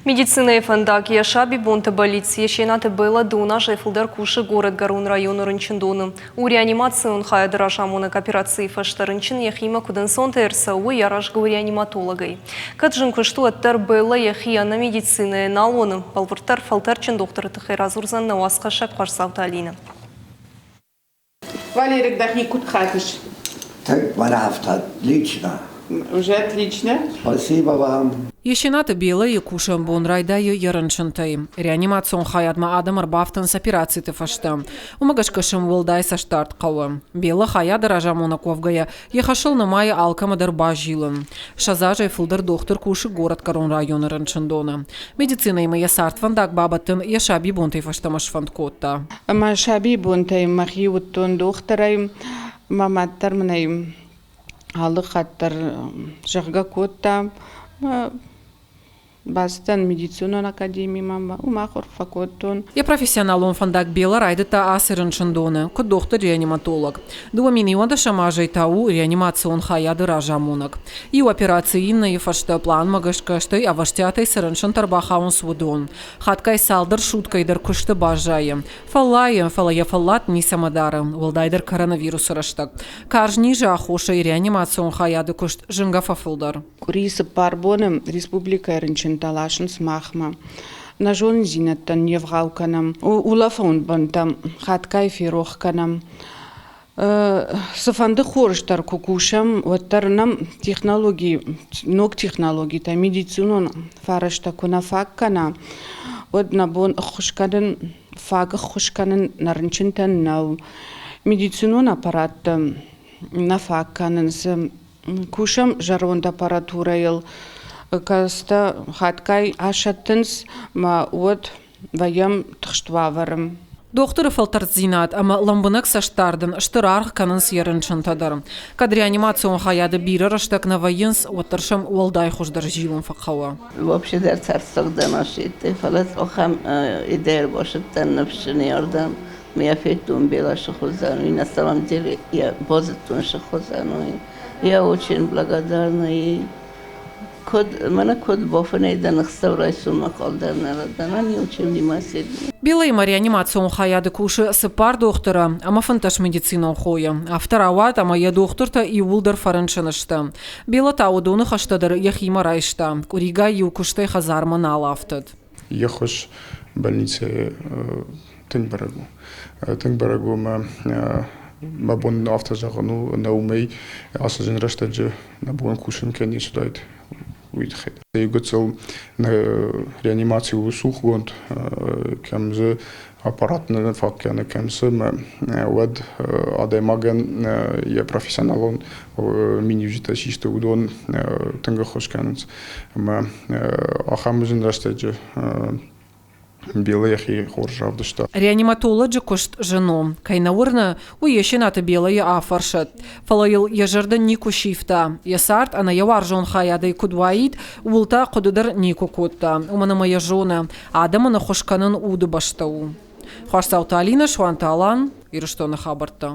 Медицинӕйы фӕндаг йӕ сабибонты бӕллиц Есенаты Белла дыууын азӕй фылдӕр кусы горӕтгӕрон районы рынчындоны. У реанимацион хайады разамонӕг операцийы фӕстӕ рынчын йӕхимӕ куыд ӕнцонтӕй ӕрцӕуы, уый аразгӕ у реаниматологӕй. Кӕд зын куыст у, уӕддӕр Белла йӕхи ӕнӕ медицинӕйӕ нал уыны. Бӕлвырддӕр фӕлтӕрдджын дохтыры тыххӕй радзурдзӕн нӕ уацхӕссӕг Хъуарцауты Алинӕ. Валерик, дӕхи куыд хатыс? Так, мӕнӕ отлично. Уже отлично. Спасибо вам. Есенаты Белайы кусӕн бон райдайы йӕ рынчынтӕй. Реанимацион хайадмӕ адӕм ӕрбафтынц операциты фӕстӕ. Уымӕ гӕсгӕ сӕм уӕлдай цӕстдард хъӕуы. Бела хайады разамонӕг уӕвгӕйӕ, йӕ хӕсыл нымайы алкӕмӕ дӕр базилын. Ссӕдз азӕй фылдӕр дохтыр кусы горӕтгӕрон районы рынчындоны. Медицинӕимӕ йӕ цардвӕндаг бабӕттын йӕ сабибонтӕй фӕстӕмӕ сфӕнд кодта. Мӕ сабийбонтӕй мӕхи уыдтон дохтырӕй. Мӕ мад дӕр мын ӕй алы хатт дӕр зӕгъгӕ кодта. Бацыдтӕн медицинон академимӕ, уым ахуыр фӕкодтон. Йӕ профессионалон фӕндаг Бела райдыдта ацы рынчындоны, куыд дохтыр-реаниматолог. 2011 азӕй та у реанимацион хайады разамонӕг. Иу операци иннӕйы фӕстӕ пъланмӕ гӕсгӕ, стӕй ӕвӕстиатӕй цы рынчынтӕ ӕрбахауынц, уыдон. Хатгай цалдӕр суткӕйы дӕр куысты баззайы. Фӕллайы, фӕлӕ йӕ фӕллад ницӕмӕ дары, уӕлдайдӕр коронавирусы рӕстӕг. Карз низы аххосӕй реанимацион хайады куыст зынгӕ фӕфылдӕр. Къуыри цыппар боны республикӕйы рынчынтӕ ласынц махмӕ. Нӕ зонындзинӕдтӕн не вгъау кӕнӕм, улӕфӕн бонтӕ хатгай ферох кӕнӕм. Цыфӕнды хорз дӕр куы кусӕм, уӕддӕр нӕм технологи, ног технологитӕ, медицинон фӕрӕзтӕ куы нӕ фаг кӕна, уӕд нӕ бон ӕххуыс кӕнын, фаг ӕххуыс кӕнын нӕ рынчынтӕн нӕу. Медицинон аппараттӕ нӕ фаг кӕнынц. Кусӕм зӕронд аппаратурӕйыл, кӕцытӕ хатгай асӕттынц ӕмӕ уӕд вӕййӕм тыхст уавӕры. Дохтыры фӕлтӕрддзинад ӕмӕ лӕмбынӕг цӕстдард ын стыр аргъ кӕнынц йӕ рынчынтӕ дӕр. Кӕд реанимацион хайады бирӕ рӕстӕг нӕ вӕййынц, уӕддӕр сӕм уӕлдай хуыздӕр зилын фӕхъӕуы. Вообще дӕр цардцӕгъдӕн асидти, фӕлӕ ахӕм идея ӕрбасыдтӕн ныфсджын ардӕм. Я федтон бӕласы хуызӕн, и на самом деле я базыдтон сӕ хуызӕн. Я очень благодарна ей. Куыд, мӕнӕ куыд бафынӕй дӕн ӕхсӕв райсоммӕ хъалдӕр нӕ радӕн, они очень внимательны. Белаимӕ реанимацион хайады кусы цыппар дохтыры ӕмӕ 15 медицинон хойы. Афтӕ рауад, ӕмӕ йӕ дохтыртӕ иууылдӕр фӕрынчын сты. Бела та уыдоны хӕстӕ дӕр йӕхимӕ райста. Къуыригай иу куыстӕй хӕдзармӕ нал афтыд. Йе ххуыс больницӕйы тынг бӕрӕг у. Тынг бӕрӕг у ӕмӕ мӕ бон афтӕ зӕгъын у, нӕ уымӕй ацы зын рӕстӕджы нӕ бон кусын кӕй не суыдаид, уый тыххӕй. Гыццыл реанимаци у цухгонд, кӕм дзы аппарат нӕ фаг кӕны, кӕм цы, ӕмӕ уӕд адӕймагӕн йӕ профессионалон миниуджытӕ систы, уыдон тынг ӕххуыс кӕнынц. Ӕмӕ ахӕм зын рӕстӕджы Бела йӕхи хорз равдыста. Реаниматолоджы куыст зын у. Кӕй нӕ уырны, уый Есенаты Белайы афӕрсӕд. Фӕлӕ йыл йӕ зӕрдӕ никуы сивта. Йӕ цард ӕнӕ йӕ уарзон хайадӕй куыд уаид, ууыл та хъуыды дӕр никуы кодта. Уымӕн ӕмӕ йӕ зоны, адӕмӕн ӕххуыс кӕнын удыбӕстӕ у. Хуасдзауты Алинӕ, Суанты Алан, Ирыстоны хабӕрттӕ.